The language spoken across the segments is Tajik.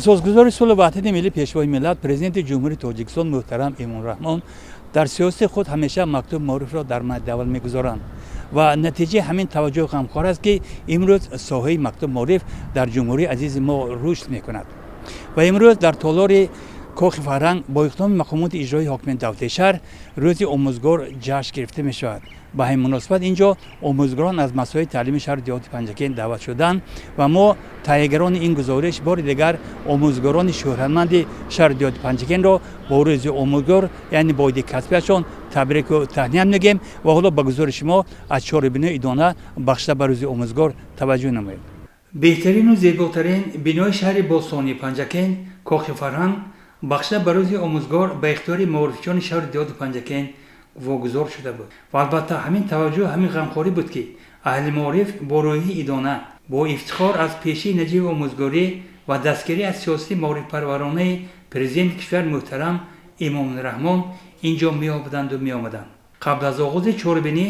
Асосгузори сулҳу ваҳдати миллӣ, Пешвои миллат, Президенти Ҷумҳурии Тоҷикистон муҳтарам Эмомалӣ Раҳмон дар сиёсати худ ҳамеша мактабу маорифро дар мадди аввал мегузоранд ва натиҷаи ҳамин таваҷҷӯҳу ғамхор аст, ки имрӯз соҳаи мактабу маориф дар ҷумҳурии азизи мо рушд мекунад. Ва имрӯз дар толори Кохи фарҳанг бо иқдоми мақомоти иҷроии ҳокимияти давлатии шаҳр Рӯзи омӯзгор ҷашн гирифта мешавад. Ба ҳамин муносибат ин ҷо омӯзгорон аз муассисаҳои таълими шаҳру деҳоти Панҷакент даъват шуданд ва мо, таҳиягарони ин гузориш, бори дигар омӯзгорони шӯҳратманди шаҳру деҳоти Панҷакентро бо Рӯзи омӯзгор, яъне бо иди касбиашон, табрику таҳният мегӯем. Ва ҳоло ба гузориши мо аз чорабинои идона, бахшида ба Рӯзи омӯзгор, таваҷҷӯҳ намоед. Беҳтарину зеботарин бинои шаҳри бостонии Панҷакент, Кохи фарҳанг, бахшида ба Рӯзи омӯзгор ба ихтиёри маорифчиёни шаҳру деҳоти Панҷакент вогузор шуда буд. Ва албатта, ҳамин таваҷҷӯҳ, ҳамин ғамхорӣ буд, ки аҳли маориф бо рӯҳияи идона, бо ифтихор аз пешаи наҷиби омӯзгорӣ ва дастгирӣ аз сиёсати маорифпарваронаи Президенти кишвар муҳтарам Эмомалӣ Раҳмон ин ҷо меомаданду меомаданд. Қабл аз оғози чорабинӣ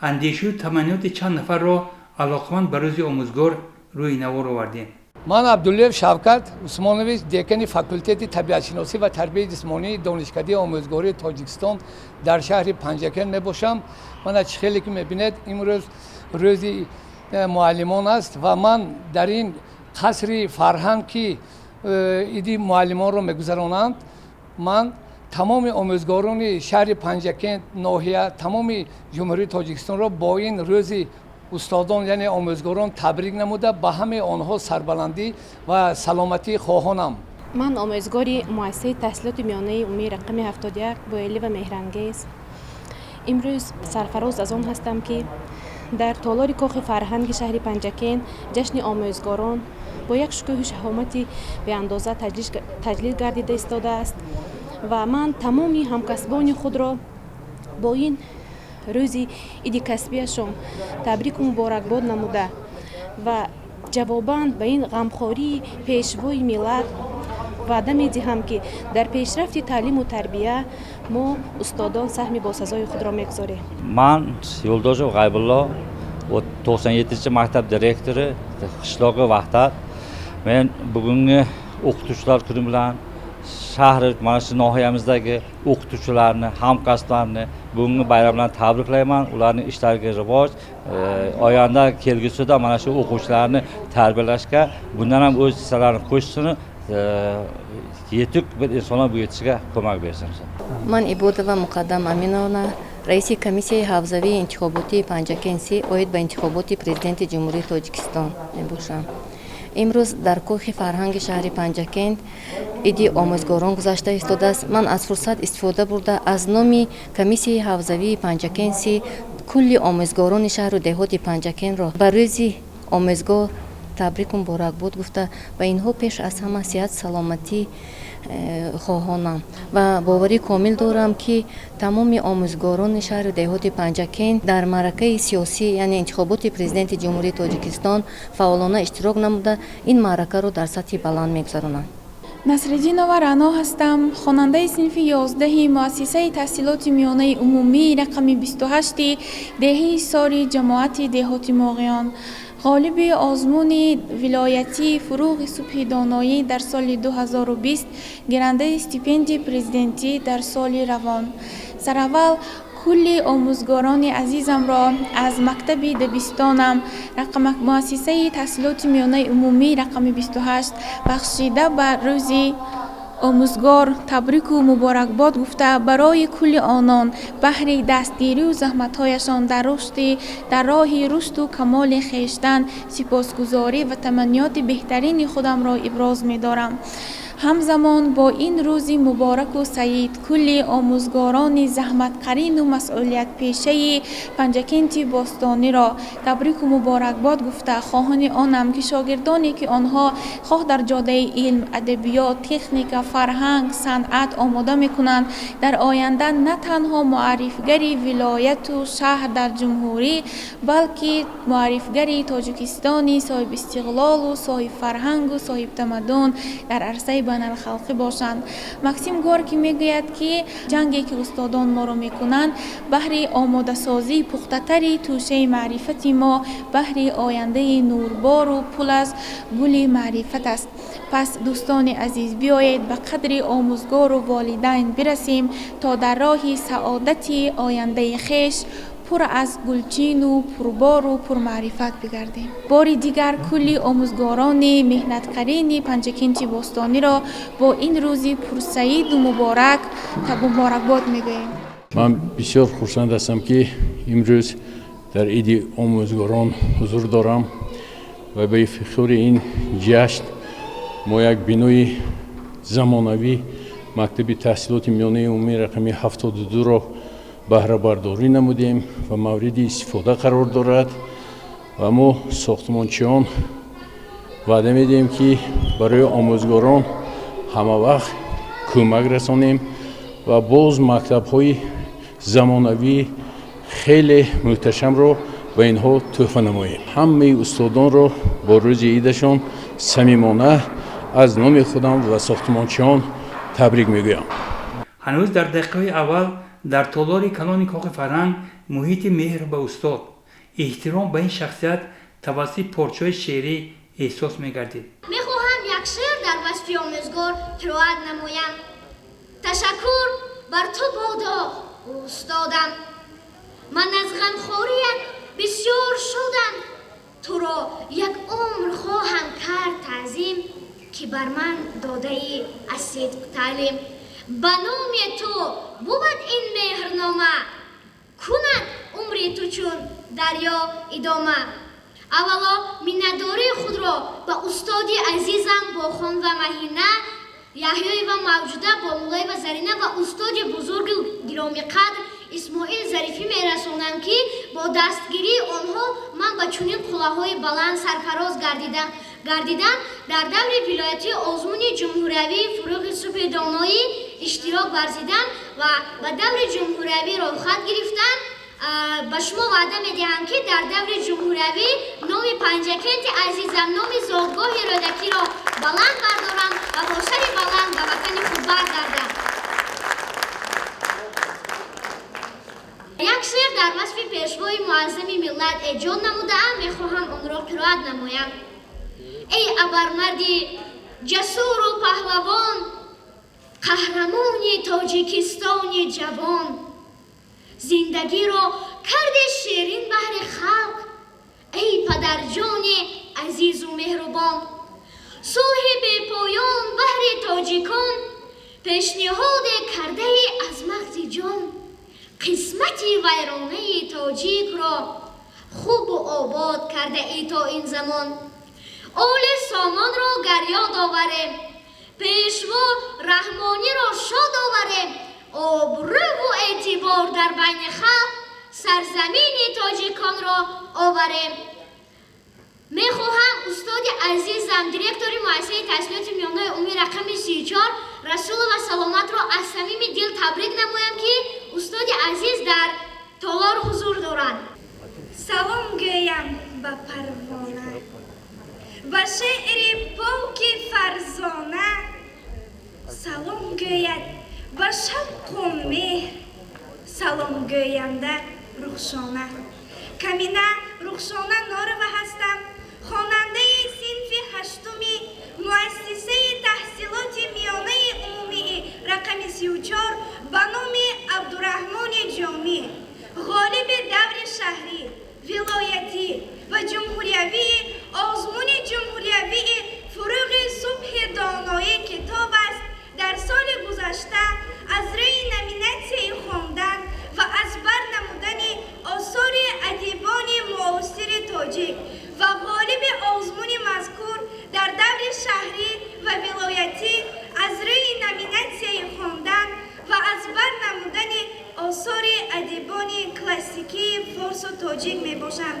андешаю таманниёти чанд нафарро, алоқаманд ба Рӯзи омӯзгор, рӯи навор овардем. Ман Абдуллоев Шавкат Усмонович, декани факултети табиатшиносӣ ва тарбияи ҷисмонии Донишкадаи омӯзгории Тоҷикистон дар шаҳри Панҷакент мебошам. Мана, чӣ хеле ки мебинед, имрӯз Рӯзи муаллимон аст ва ман дар ин қасри фарҳанг, ки иди муаллимонро мегузаронанд, ман тамоми омӯзгорони шаҳри Панҷакент, ноҳия, тамоми Ҷумҳурии Тоҷикистонро бо ин Рӯзи устодон, яъне омӯзгорон, табрик намуда, ба ҳамаи онҳо сарбаландӣ ва саломатӣ хоҳонам. Ман омӯзгори муассисаи таҳсилоти миёнаи умумии рақами 71 Боэлива Меҳрангез. Имрӯз сарфароз аз он ҳастам, ки дар толори Кохи фарҳанги шаҳри Панҷакент ҷашни омӯзгорон бо як шукӯҳу шаҳомати беандоза таҷлил гардида истодааст ва ман тамоми ҳамкасбони худро бо ин рӯзи иди касбиашон табрику муборакбод намуда ва ҷавобан ба ин ғамхории Пешвои миллат ваъда медиҳам, ки дар пешрафти таълиму тарбия мо, устодон, саҳми босазои худро мегузорем. Ман Yo'ldoshev G'aybullo, 97-maktab direktori, qishlog'i Vahdat. Men bugungi O'qituvchilar kuni bilan shahri, mana shu nohiyamizdagi o'qituvchilarni, hamkasblarni bugungi bayram bilan tabriklayman. Ularning ishlariga rivoj, oyanda kelgusida mana shu o'quvchilarni tarbiyalashga bundan ham o'z hissalarini qo'shsin, yetuk bir insonlar bo'lib yetishiga ko'mak bersin. Ман Ибодова Муқаддам Аминовна, раиси комиссияи ҳавзавии интихоботии Панҷакентси оид ба интихоботи Президенти Ҷумҳурии Тоҷикистон мебошам. Имрӯз дар Кохи фарҳанги шаҳри Панҷакент иди омӯзгорон гузашта истодааст. Ман аз фурсат истифода бурда, аз номи комиссияи ҳавзавии Панҷакентси кулли омӯзгорони шаҳру деҳоти Панҷакентро ба Рӯзи омӯзгор табрику муборакбод гуфта, ба инҳо пеш аз ҳама сиҳат, саломатӣ хоҳонам ва боварӣ комил дорам, ки тамоми омӯзгорони шаҳру деҳоти Панҷакент дар маъракаи сиёсӣ, яъне интихоботи Президенти Ҷумҳурии Тоҷикистон, фаъолона иштирок намуда, ин маъракаро дар сатҳи баланд мегузаронанд. Насриддинова Раъно ҳастам, хонандаи синфи 11-и муассисаи таҳсилоти миёнаи умумии рақами 28-и деҳаи Сори, ҷамоати деҳоти Моғиён, ғолиби озмуни вилоятии «Фурӯғи субҳи доноӣ» дар соли 2020, гирандаи стипендияи президентӣ дар соли равон. Сараввал кулли омӯзгорони азизамро аз мактаби дабистонам, муассисаи таҳсилоти миёнаи умумии рақами 28, бахшида ба Рӯзи омӯзгор табрику муборакбод гуфта, барои кулли онон баҳри дастгирию заҳматҳояшон дар роҳи рушду камоли хештан сипосгузорӣ ва таманниёти беҳтарини худамро иброз медорам. Ҳамзамон бо ин рӯзи мубораку саид кулли омӯзгорони заҳматқарину масъулиятпешаи Панҷакенти бостониро табрику муборакбод гуфта, хоҳони онам, ки шогирдоне, ки онҳо хоҳ дар ҷодаи илм, адабиёт, техника, фарҳанг, санъат омода мекунанд, дар оянда на танҳо муаррифгари вилояту шаҳр дар ҷумҳурӣ, балки муаррифгари Тоҷикистони соҳибистиқлолу соҳибфарҳангу соҳибтамаддун дар арсаи байналхалқӣ бошанд. Максим Горький мегӯяд, ки ҷанге, ки устодон моро мекунанд, баҳри омодасозии пухтатари тӯшаи маърифати мо, баҳри ояндаи нурбору пул аз гули маърифат аст. Пас, дӯстони азиз, биёед, ба қадри омӯзгору волидайн бирасем, то дар роҳи саодати ояндаи хеш пур аз гулчину пурбору пурмаърифат бигардем. Бори дигар кулли омӯзгорони меҳнаткарини Панҷакенти бостониро бо ин рӯзи пурсаиду муборак муборакбод мегӯем. Ман бисёр хурсанд ҳастам, ки имрӯз дар иди омӯзгорон ҳузур дорам ва ба ифтихори ин ҷашн мо як бинои замонавӣ, мактаби таҳсилоти миёнаи умумии рақами 72-ро баҳрабардорӣ намудем ва мавриди истифода қарор дорад. Ва мо, сохтмончиён, ваъда медиҳем, ки барои омӯзгорон ҳамавақт кӯмак расонем ва боз мактабҳои замонавӣ хеле муҳташамро ба инҳо тӯҳфа намоем. Ҳамаи устодонро бо рӯзи идашон самимона аз номи худам ва сохтмончиён табрик мегӯям. Ҳанӯз дар дақиқаҳои аввал дар толори калони кохи фарҳанг муҳити меҳр ба устод, эҳтиром ба ин шахсият тавассути порчаҳои шеърӣ эҳсос мегардид. Мехоҳам як шеър дар васфи омӯзгор қироат намоям. Ташаккур бар ту бодо, устодам, ман аз ғамхорият бисёр шудам. Туро як умр хоҳам кард таъзим, ки бар ман додаӣ аз сидқ таълим. Ба номи ту бувад ин меҳрнома, кунад умри ту чун дарё идома. Аввало миннатдории худро ба устоди азизам Бохон ва Маҳина, Яҳёева Мавҷуда, Бомуллоева Зарина ва устоди бузурги гиромиқадр Исмоил Зарифӣ мерасонам, ки бо дастгирии онҳо ман ба чунин қуллаҳои баланд сарфароз гардидам. Дар даври вилоятии озмуни ҷумҳуриявии «Фурӯғи субҳи доноӣ» иштирок варзидам ва ба даври ҷумҳуриявӣ роҳхат гирифтам. Ба шумо ваъда медиҳам, ки дар даври ҷумҳуриявӣ номи Панҷакенти азизам, номи зодгоҳи Рӯдакиро баланд бардорам ва бо сари баланд ба ватани худ баргардам. Як шеър дар васфи пешвои муаззами миллат эҷод намудаам, мехоҳам онро қироат намоям. Эй абармарди ҷасуру паҳлавон, қаҳрамони Тоҷикистони ҷавон, зиндагиро карди ширин баҳри халқ, эй падарҷони азизу меҳрубон. Сулҳи бепоён баҳри тоҷикон пешниҳоде кардаи аз мағзи ҷон. Қисмати вайронаи тоҷикро хубу обод кардаӣ то ин замон. Оли Сомонро гар ёд оварем, пешво Раҳмониро шод оварем, обрӯву эътибор дар байни халқ сарзамини тоҷиконро оварем. Мехоҳам устоди азизам, директори муассисаи таҳсилоти миёнаи умумии рақами 34 Расулова Саломатро аз самими дил табрик намоям, ки устоди азиз дар толор ҳузур доранд. Салом гӯям ба парвона, ба шеъри поки фарзона, салом гӯяд ба шавқу меҳр салом гӯянда Рухшона. Камина Рухшона Норова ҳастам, хонандаи синфи ҳаштуми муассисаи таҳсилоти миёнаи умумии рақами 34 ба номи Абдураҳмони Ҷомӣ, ғолиби даври шаҳрӣ, вилоятӣ ва ҷумҳуриявии озмуни ҷумҳуриявии «Фурӯғи субҳи доноӣ китоб аст» дар соли гузашта аз рӯи номинатсияи хондан ва аз бар намудани осори адибони муосири тоҷик ва ғолиби озмуни мазкур дар даври шаҳрӣ ва вилоятӣ аз рӯи номинатсияи хондан ва аз бар намудани осори адибони классикии форсу тоҷик мебошам.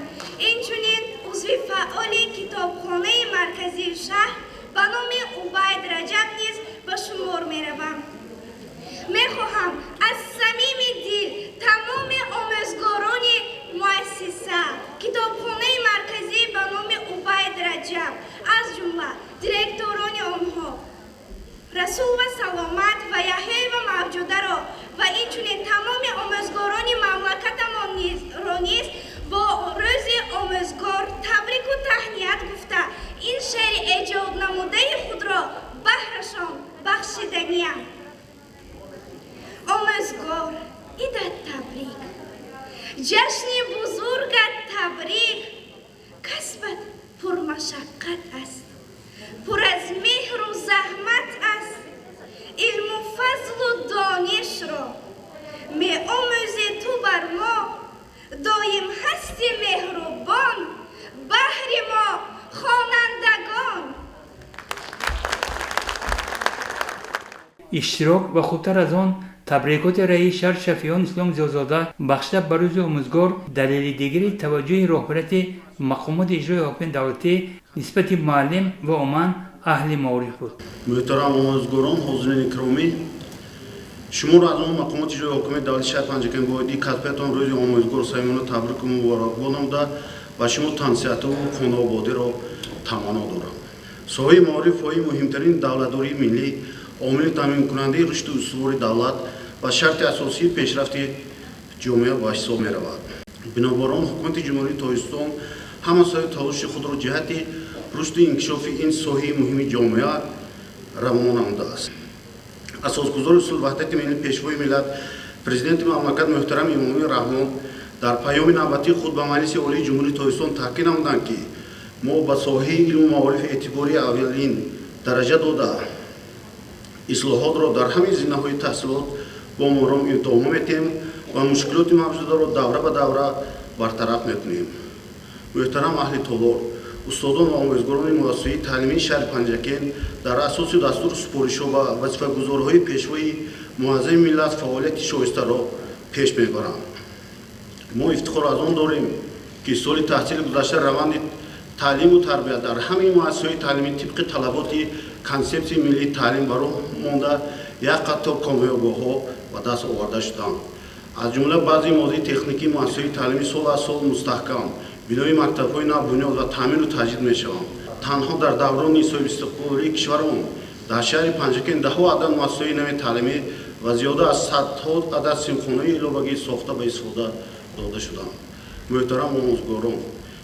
Инчунин узви фаъоли китобхонаи марказии шаҳр ба номи Убайд Раҷаб низ ба шумор меравам. Мехоҳам аз самими дил тамоми омӯзгорони муассиса, китобхонаи марказӣ ба номи Убайд Раҷаб, аз ҷумла директорони онҳо. Расулова Саломат ва Яҳёева Мавҷударо ва инчунин тамоми омӯзгорони мамлакатамонро низ бо рӯзи омӯзгор табрику таҳният гуфта, ин шеъри эҷоднамудаи худро баҳрашон бахшиданиям. Омӯзгор, идат табрик, ҷашни бузургат табрик, касбат пурмашаққат аст, пур аз меҳру заҳмат аст, илму фазлу донишро меомӯзи ту бар мо, доим ҳасти меҳрубон баҳри мо хонандагон. Иштирок ва хубтар аз он табрикоти раиси шаҳр Шафиён Ислом Зиёзода бахшида ба рӯзи омӯзгор далели дигари таваҷҷӯҳи роҳбарияти мақомоти иҷрои ҳокимияти давлатӣ нисбати муаллим ва умуман аҳли маориф буд. Муҳтарам омӯзгорон, ҳозирини икромӣ, шуморо аз номи мақомоти иҷрои ҳокимияти давлати шаҳри Панҷакент бо оиди касбиятон рӯзи омӯзгор самимона табрику муборакбод намуда ба шумо тансиҳату хонаободиро таманно дорам. Соҳаи маориф пояи муҳимтарин давлатдории миллӣ, омили таъминкунандаи рушду устувори давлат ва шарти асосии пешрафти ҷомеа ба ҳисоб меравад. Бинобар он ҳукумати Ҷумҳурии Тоҷикистон ҳама саъю талоши худро ҷиҳати рушду инкишофи ин соҳаи муҳими ҷомеа равона намудааст. Асосгузори сулҳу ваҳдати миллӣ, Пешвои миллат, Президенти мамлакат муҳтарам Эмомалӣ Раҳмон дар паёми навбатии худ ба Маҷлиси Олии Ҷумҳурии Тоҷикистон таъкид намуданд, ки мо ба соҳаи илму маориф эътибори аввалин дараҷа дода, ислоҳотро дар ҳамаи зинаҳои таҳсилот бо маром идома медиҳем ва мушкилоти мавҷударо давра ба давра бартараф мекунем. Муҳтарам аҳли толор, устодон ва омӯзгорони муассисаи таълимии шаҳри Панҷакент дар асоси дастуру супоришҳо ва вазифагузориҳои Пешвои муаззами миллат фаъолияти шоистаро пеш мебаранд. Мо ифтихор аз он дорем, ки соли таҳсили гузашта раванди таълиму тарбия дар ҳамаи муассисаҳои таълимӣ тибқи талаботи консепсияи миллии таълим ба роҳ монда, як қатор комёбиҳо ба даст оварда шуданд. Аз ҷумла баъзе моддии техникии муассисаҳои таълимӣ сол аз сол мустаҳкам, бинои мактабҳои нав бунёд ва таъмиру таҷдид мешаванд. Танҳо дар даврони соҳибистиқлолии кишварамон дар шаҳри Панҷакент даҳҳо адад муассисаҳои нави таълимӣ ва зиёда аз садҳо адад синфхонаи иловагӣ сохта ба истифода дода шуданд. Муҳтарам омӯзгорон,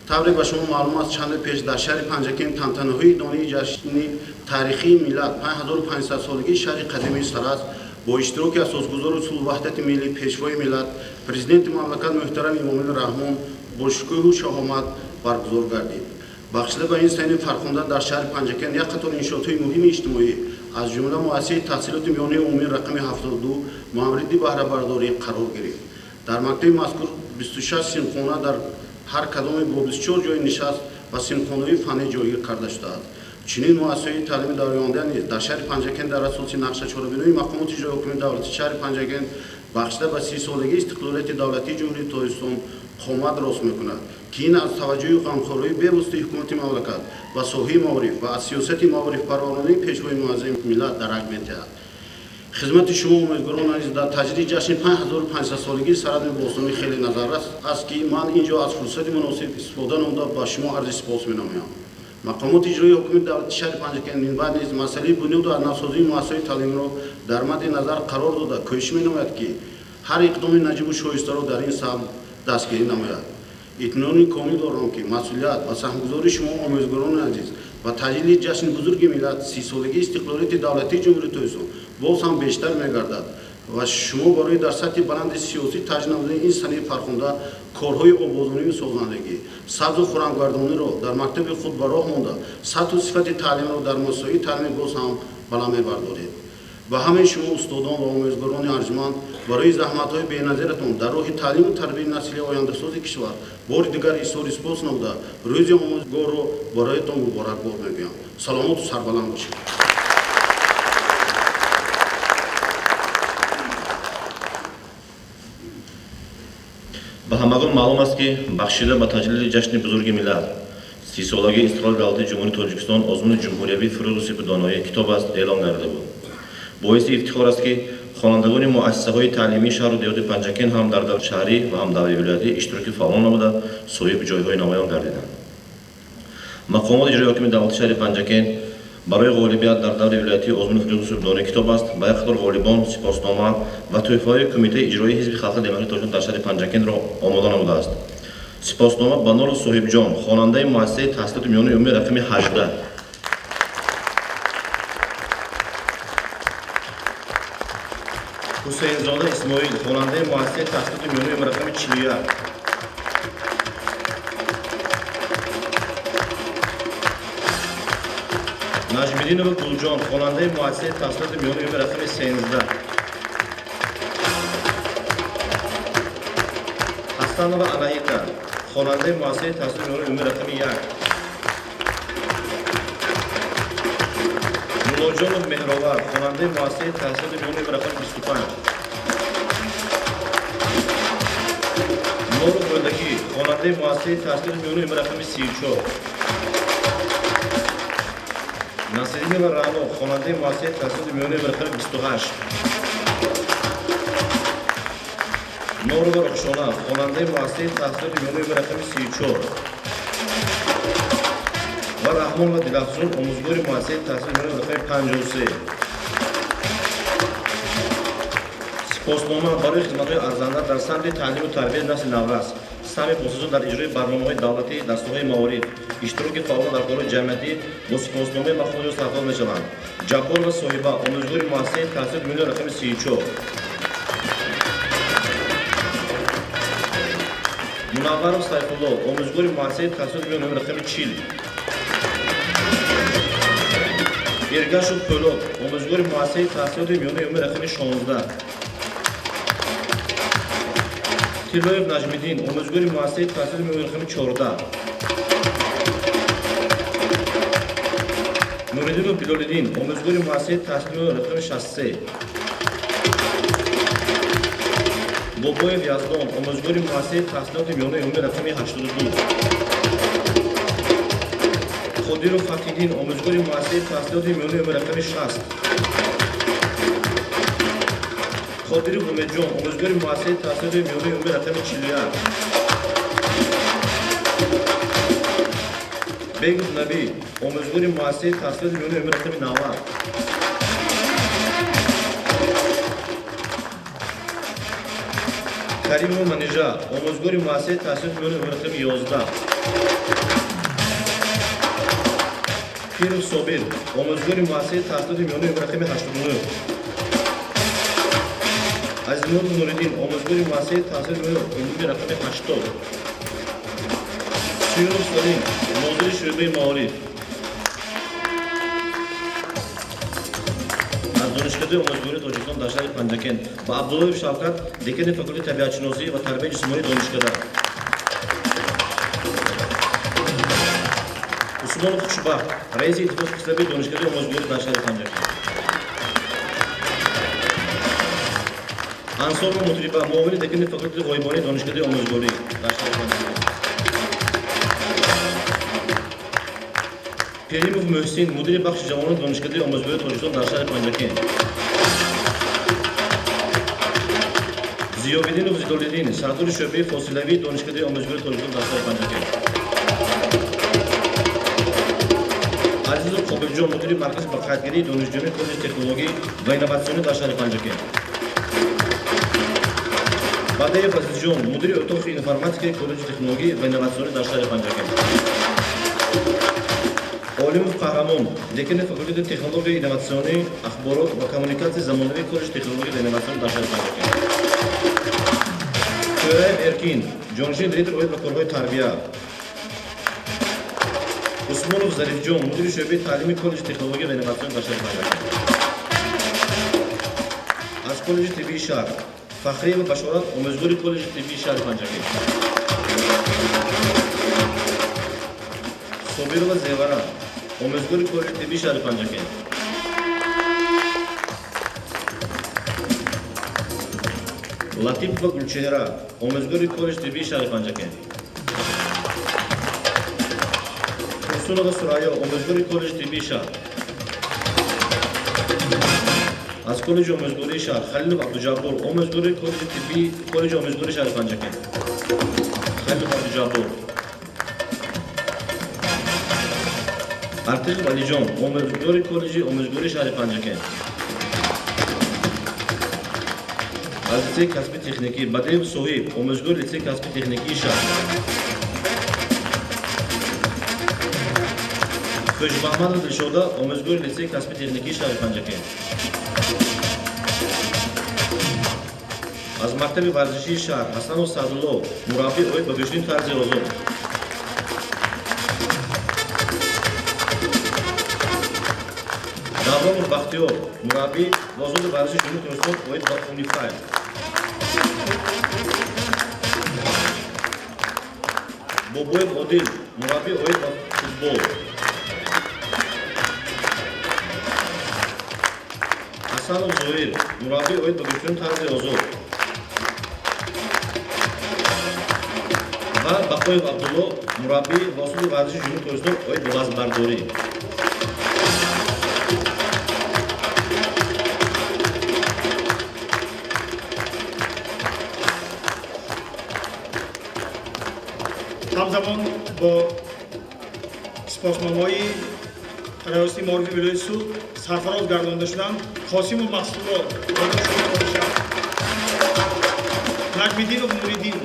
тавре ба шумо маълум аст, чанде пеш дар шаҳри Панҷакент тантанаҳои донии ҷашни таърихии миллат 5500-солагии шаҳри қадимии Сарас бо иштироки асосгузори сулҳу ваҳдати миллӣ, Пешвои миллат, Президенти мамлакат муҳтарам Эмомалӣ Раҳмон бо шукӯҳу шаҳомат баргузор гардид. Бахшида ба ин сани фархунда дар шаҳри Панҷакент як қатор иншоотҳои муҳими иҷтимоӣ, аз ҷумла муассисаи таҳсилоти миёнаи умумии рақами 72 мавриди баҳрабардорӣ қарор гирифт. Дар мактаби мазкур 26 синфхона дар ҳар кадоме бо 24 ҷои нишаст ва синфхонаҳои фаннӣ ҷойгир карда шудааст. Чунин муассисаҳои таълимӣ дар оянда низ дар шаҳри Панҷакент дар асоси нақша чорабинои мақомоти иҷрои ҳокимияти давлатии шаҳри Панҷакент бахшида ба 30-солагии истиқлолияти давлатии Ҷумҳурии Тоҷикистон қомат рост мекунад, ки ин аз таваҷҷӯҳи ғамхориҳои бевоситаи ҳукумати мамлакат ба соҳаи маориф ва аз сиёсати маорифпарваронаи Пешвои муаззами миллат дарак медиҳад. Хизмати шумо омӯзгорон азиз дар таҷдиди ҷашни 5500-солагии Сарҳади бостонӣ хеле назаррас аст, ки ман ин ҷо аз фурсати муносиб истифода намуда ба шумо арзи сипос менамоям. Мақомоти иҷроии ҳокимияти давлати шаҳри Панҷакент минбаъд низ масъалаи бунёду аз навсозии муассисаҳои таълимиро дар мадди назар қарор дода, кӯшиш менамояд, ки ҳар иқдоми наҷибу шоистаро дар ин самт дастгирӣ намояд. Итминони комил дорам, ки масъулият ва саҳмгузории шумо омӯзгорони азиз ва таҷлили ҷашни бузурги миллат 30-солагии истиқлолияти давлатии Ҷумҳурии Тоҷикистон боз ҳам бештар мегардад ва шумо барои дар сатҳи баланди сиёсӣ таҷдид намудани ин санаи фархунда корҳои ободонию созандагӣ, сабзу хуррамгардониро дар мактаби худ ба роҳ монда, сатҳу сифати таълимро дар муассисаҳои таълимӣ боз ҳам баланд мебардоред. Ба ҳамаи шумо устодон ва омӯзгорони арҷманд барои заҳматҳои беназиратон дар роҳи таълиму тарбияи насли ояндасози кишвар бори дигар изҳори сипос намуда, рӯзи омӯзгорро бароятон муборакбод мегӯям. Саломоту сарбаланд бошед. Ба ҳамагон маълум аст, ки бахшида ба таҷлили ҷашни бузурги миллат 30-солагии истиқлоли давлатии Ҷумҳурии Тоҷикистон озмуни ҷумҳуриявии фурӯғи сифу доноӣ китоб аст эълон гардида буд. Боиси ифтихор аст, ки хонандагони муассисаҳои таълимии шаҳру деҳоти Панҷакент ҳам дар даври шаҳрӣ ва ҳам даври вилоятӣ иштироки фаъол намуда, соҳиби ҷойҳои намоён гардиданд. Мақомоти иҷроии ҳокимияти давлати шаҳри Панҷакент Барои ғолибият дар даври вилоятии озмуни фурӯғи субҳдонии китоб аст ба як қатор ғолибон сипоснома ва тӯҳфаҳои Кумитаи иҷроии Ҳизби халқи демократии Тоҷикистон дар шаҳри Панҷакентро омода намудааст. Сипоснома ба Норов Соҳибҷон, хонандаи муассисаи таҳсилоти миёнаи умумии рақами 18. Ҳусейнзода Исмоил, хонандаи муассисаи таҳсилоти миёнаи умумии рақами 41. Наҷмиддинова Гулҷон, хонандаи муассисаи таҳсилоти миёнаи умумии рақами 13. Ҳасанова Анаита, хонандаи муассисаи таҳсилоти миёнаи умумии рақами 1. Муллоҷонов Меҳровар, хонандаи муассисаи таҳсилоти миёнаи умумии рақами 25. Норов Рӯдакӣ, хонандаи муассисаи таҳсилоти миёнаи умумии рақами 34. Насриддинова Раъно, хонандаи муассисаи таҳсилоти миёнаи умумии рақами 28. Норова Рухшона, хонандаи муассисаи таҳсилоти миёнаи умумии рақами 34. Ва Раҳмонова Дилафзун, омӯзгори муассисаи таҳсилоти миёнаи рақами 53. Сипоснома барои хизматҳои арзанда дар самти таълиму тарбияи насли наврас, саҳми босазо дар иҷрои барномаҳои давлатӣ дар соҳаи маориф, иштироки фаъолона дар корҳои ҷамъиятӣ бо сипосномаи махсус сарфароз мешаванд. Ҷабборова Соҳиба, омӯзгори муассисаи таҳсилоти миёнаи рақами 34. Мунавваров Сайфулло, омӯзгори муассисаи таҳсилоти миёнаи рақами 40. Эргашов Пӯлод, омӯзгори муассисаи таҳсилоти миёнаи умумии рақами 16. Тиллоев Наҷмиддин, омӯзгори муассисаи таҳсилоти миёнаи рақами 14. Нуриддинов Билолиддин, омӯзгори муассисаи таҳсилоти миёнаи рақами 63. Бобоев Яздон, омӯзгори муассисаи таҳсилоти миёнаи умумии рақами 82. Қодиров Фатҳиддин, омӯзгори муассисаи таҳсилоти миёнаи умумии рақами 60. Қодиров Умедҷон, омӯзгори муассисаи таҳсилоти миёнаи умумии рақами 41. Бегов Набӣ, омӯзгори муассисаи таҳсилоти миёнаи умумии рақами 90. Каримова Манижа, омӯзгори муассисаи таҳсилоти миёнаи умумии рақами 11. Пиров Собир, омӯзгори муассисаи таҳсилоти миёнаи умумии рақами 89. Азимуров Нуриддин, омӯзгори муассисаи таҳсилоти миёнаи умумии рақами 80. Суюнов Салим, нозири шӯъбаи маориф. Аз Донишкадаи омӯзгории Тоҷикистон дар шаҳри Панҷакент ба Абдуллоев Шавкат, декани факултети табиатшиносӣ ва тарбияи ҷисмонии донишкада. Усмонов Хушбахт, раиси иттифоқи қишлабии Донишкадаи омӯзгорӣ дар шаҳри Панҷакент. Ансорова Мутриба, муовини декани факултети ғоибонии Донишкадаи омӯзгорӣ дар шаҳри Панҷакент. Пиримов Муҳсин, мудири бахши ҷавонони Донишкадаи омӯзгории Тоҷикистон дар шаҳри Панҷакент. Зиёвиддинов Зилолиддин, сардори шӯъбаи фосилавии Донишкадаи омӯзгории Тоҷикистон дар шаҳри Панҷакент. Азизов Қобилҷон, мудири маркази ба қайдгирии донишҷӯёни коллеҷи технологӣ ва инноватсионӣ дар шаҳри Панҷакент. Бадеев Азизҷон, мудири утоқи информатикаи коллеҷи технологӣ ва инноватсионӣ дар шаҳри Панҷакент. Олимов Қаҳрамон, декани факултети технологияи инноватсионӣ, ахборот ва коммуникатсияи замонавии коллеҷи технология ва инноватсионӣ дар шаҳри Панҷакент. Тӯраев Эркин, ҷонишини директор оид ба корҳои тарбия. Усмонов Зарифҷон, мудири шӯъбаи таълими коллеҷи технология ва инноватсионӣ дар шаҳри Панҷакент. Аз коллеҷи тиббии шаҳр Фахриева Башорат, омӯзгори коллеҷи тиббии шаҳри Панҷакент. Собирова Зевара, омӯзгори коллеҷи тиббии шаҳри Панҷакент. Латипова Гулчеҳра, омӯзгори коллеҷи тиббии шаҳри Панҷакент. Турсунова Сурайё, омӯзгори коллеҷи тиббии шаҳр. Аз коллеҷи омӯзгории шаҳр Халилов Абдуҷаббор, омӯзгори коллеҷи тиббии коллеҷи омӯзгории шаҳри Панҷакент. Халилов Абдуҷаббор. Артиқов Алиҷон, омӯзгори коллеҷи омӯзгории шаҳри Панҷакент. Аз литсеи касби техникӣ Бадеев Соҳиб, омӯзгори литсеи касби техникии шаҳр. Хӯшмаҳмадова Дилшода, омӯзгори литсеи касби техникии шаҳри Панҷакент. Аз мактаби варзишии шаҳр Ҳасанов Саъдулло, мураббӣ оид ба гӯштини тарзи озод. Давронов Бахтиёр, мураббӣ озоди варзиши Ҷумҳурии Тоҷикистон оид ба унифайл. Бобоев Одил, мураббӣ оид ба футбол. Ҳасанов Зоир, мураббӣ оид ба гӯштини тарзи озод. Ва Бақоев Абдулло, мураббӣ ва устоди варзиши Ҷумҳурии Тоҷикистон оид ба вазнбардорӣ. Ҳамзамон бо сипосномаҳои раёсати маорифи вилояти Суғд сарфароз гардонда шуданд Қосимов Маҳсулло, Наҷмиддинов Нуриддин,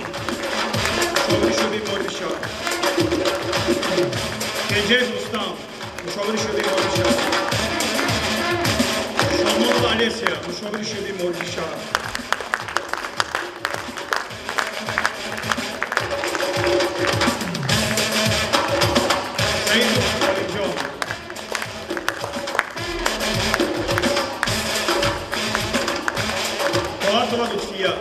мушовири шӯъбаи маорифи шаҳр, Кенҷаев Рустам, мушовири шӯъбаи маорифи шаҳр, Шомонова Алесия, мушовири шӯъбаи маорифи шаҳр. Саидов Олимҷон, Тоатова Лутфия,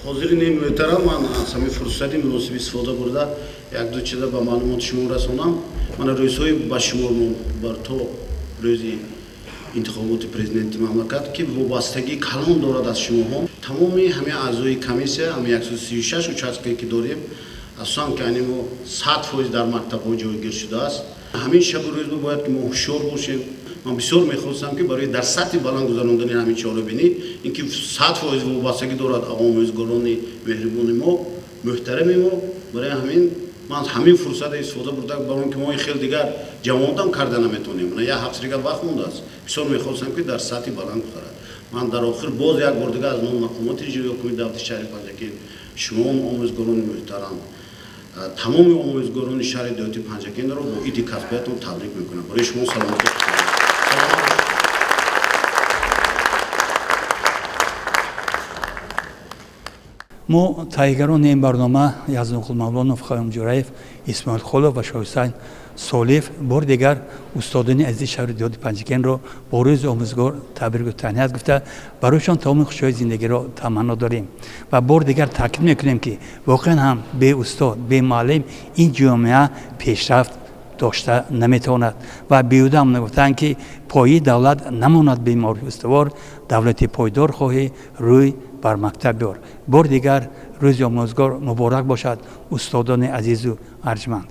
Ҳозирини муҳтарам, ман аз ҳамин фурсати муносиб истифода бурда як-ду чиза ба маълумоти шумо расонам. Мана рӯзҳои ба шумор бар то рӯзи интихоботи президенти мамлакат, ки вобастагии калон дорад аз шумоҳо. Тамоми ҳамин аъзои комиссия, ҳамин 136 участкае ки дорем, асосан ки ани мо 100% дар мактабҳо ҷойгир шудааст. Ҳамин шабу рӯз бояд ки мо ҳушёр бошем. Ман бисёр мехостам ки барои дар сатҳи баланд гузарондани ҳамин чорабинӣ, ин ки 100% вобастагӣ дорад омӯзгорони меҳрибони мо, муҳтарами мо, барои ҳамин ман ҳамин фурсата истифода бурда, барои он ки мо ин хел дигар ҷавонтам карда наметавонем. Мана як ҳафта дигар вақт мондааст. Бисёр мехостам ки дар сатҳи баланд гузарад. Ман дар охир боз як бор дигар аз номи мақомоти иҷроии ҳукумати давлати шаҳри Панҷакент шумо омӯзгорони муҳтарам, тамоми омӯзгорони шаҳри деҳоти Панҷакентро бо иди касбиятон табрик мекунам. Барои шумо саломатӣ. Мо таҳиягарони ин барнома Яздонқул Мавлонов, Хайём Ҷураев, Исмоил Холов ва Шоҳҳусайн Солиев бори дигар устодони азизи шаҳри деҳоти Панҷакентро бо рӯзи омӯзгор табрику таҳният гуфта, барояшон тамоми хушиҳои зиндагиро таманно дорем ва бори дигар таъкид мекунем, ки воқеан ҳам бе устод, бе муаллим ин ҷомеа пешрафт дошта наметавонад ва беҳуда ҳам нагуфтаанд, ки пои давлат намонад бе маорифи устувор, давлати пойдор хоҳӣ рӯй бар мактаб биёр. Бори дигар рӯзи омӯзгор муборак бошад, устодони азизу арҷманд.